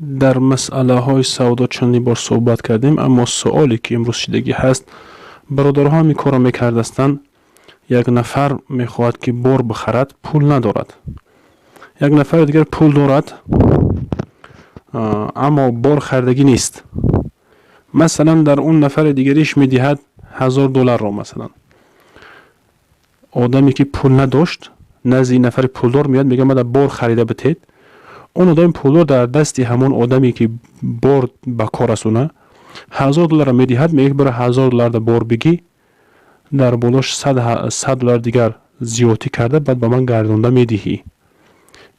Дар масъалаҳои савдо чандин бор суҳбат кардем, аммо суоле ки имрӯз шидагӣ ҳаст, бародарҳо ҳамин корро мекардастанд. Як нафар мехоҳад, ки бор бихарад, пул надорад. Як нафари дигар пул дорад, аммо бор харидагӣ нест. Масалан, дар он нафари дигариш медиҳад 1000 долларро. Масалан, одаме ки пул надошт, назди нафари пулдор меояд, мегӯяд: «Мада бор харида битед». Он одами пулдор дар дасти ҳамон одаме ки бор ба кор аст, уна 1000 долларро медиҳад, мегӯяд: «Бара, 1000 долларда бор бигӣ, дар болош 100 доллар дигар зиёдтӣ карда, баъд ба ман гардонда медиҳӣ».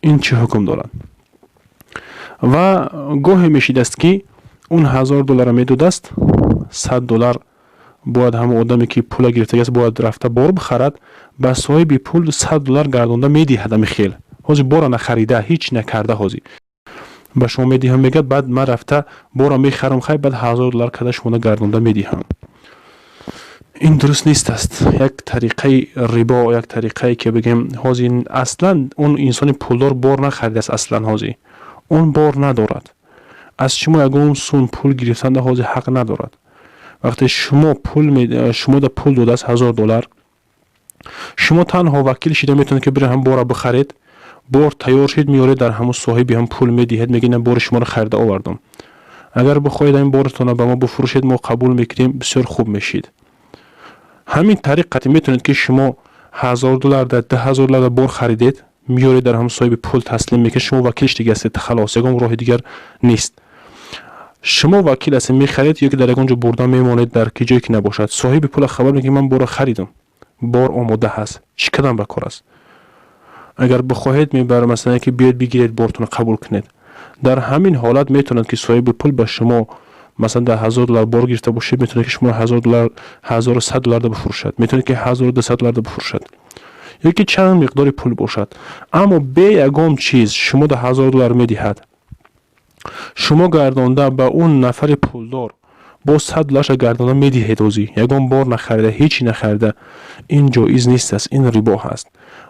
Ин чӣ ҳукм дорад? Ва гоҳе мешидааст, ки он 1000 долларро медодааст, 100 доллар бояд ҳамон одаме ки пула гирифтагиаст, бояд рафта бор бихарад, ба соҳиби пул 100 доллар гардонда медиҳад. Ами хел ҳозир бора нахарида, ҳеҷ накарда, ҳозир ба шумо медиҳам, мегӯяд, баъд ман рафта бора мехарам, хай, баъд 1000 доллар карда шумода гардонда медиҳам. Ин дуруст нест аст, як тариқаи рибо, як тариқае ки бигем, ҳозир аслан он инсони пулдор бор нахаридааст, аслан ҳозир он бор надорад. Аз шумо ягон сум пул гирифтанда ҳозир ҳақ надорад. Вақте шумо пул, шумода пул додааст 1000 доллар, шумо танҳо вакил шида метавонед, ки бира ҳам бора бихаред. Бор тайёр шид, меоред, дар ҳамун соҳиби ҳам пул медиҳед, мегӯед: «Бори шуморо харида овардам, агар бихоҳед, ҳамин боритонро ба мо бифурӯшед, мо қабул мекунем, бисёр хуб мешид». Ҳамин тариқ қати метавонед, ки шумо 1000 доллар да 2000 доллар бор харидед, меоред, дар ҳамун соҳиби пул таслим мекунед. Шумо вакилш дига ҳастед, халос, ягон роҳи дигар нест. Шумо вакил ҳастед, мехаред ё ки дар ягон ҷо бурда мемонед, дар ки ҷое ки набошад, соҳиби пула хабар мекунед: «Ман борро харидам, бор омода ҳаст, чӣ кардам ба кор аст? Агар бихоҳед, мебарам, масалан, ки биёед бигиред, бортонро қабул кунед». Дар ҳамин ҳолат метавонад, ки соҳиби пул ба шумо, масалан, дар 1000 доллар бор гирифта бошед, метавонад, ки шумо 1000 доллар, 1100 долларда бифурӯшад, метавонад, ки 1200 долларда бифурӯшад ё ки чанд миқдори пул бошад. Аммо бе ягон чиз шумо да 1000 доллар медиҳад, шумо гардонда ба он нафари пулдор боз 100 долларша гардонда медиҳед, озӣ ягон бор нахарида, ҳечи нахарида, ин ҷоиз нест аст, ин рибо ҳаст.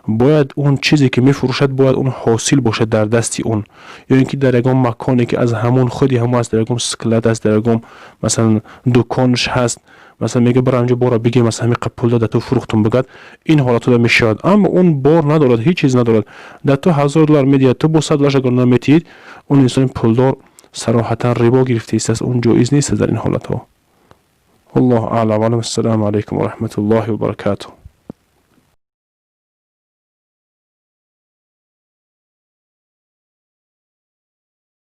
Бояд он чизе ки мефурӯшад, бояд он ҳосил бошад дар дасти он ё ин ки дар ягон маконе ки аз ҳамон худи ҳамон аст, дар ягон склад аст, дар ягон, масалан, дуконш ҳаст. Масалан, мега: «Бара, анҷо бора бигир, масалан, ҳамин қад пул да ту фурӯхтум», бигӯяд, ин ҳолатҳо мешавад. Аммо он бор надорад, ҳеҷ чиз надорад, дар ту 1000 доллар медиҳад, ту бо 100 долларша гардонда метиҳед, он инсони пулдор сароҳатан рибо гирифтаистааст, он ҷоиз нест дар ин ҳолатҳо. Аллоҳу аълам. Ассалому алайкум ва раҳматуллоҳи ва баракатуҳ.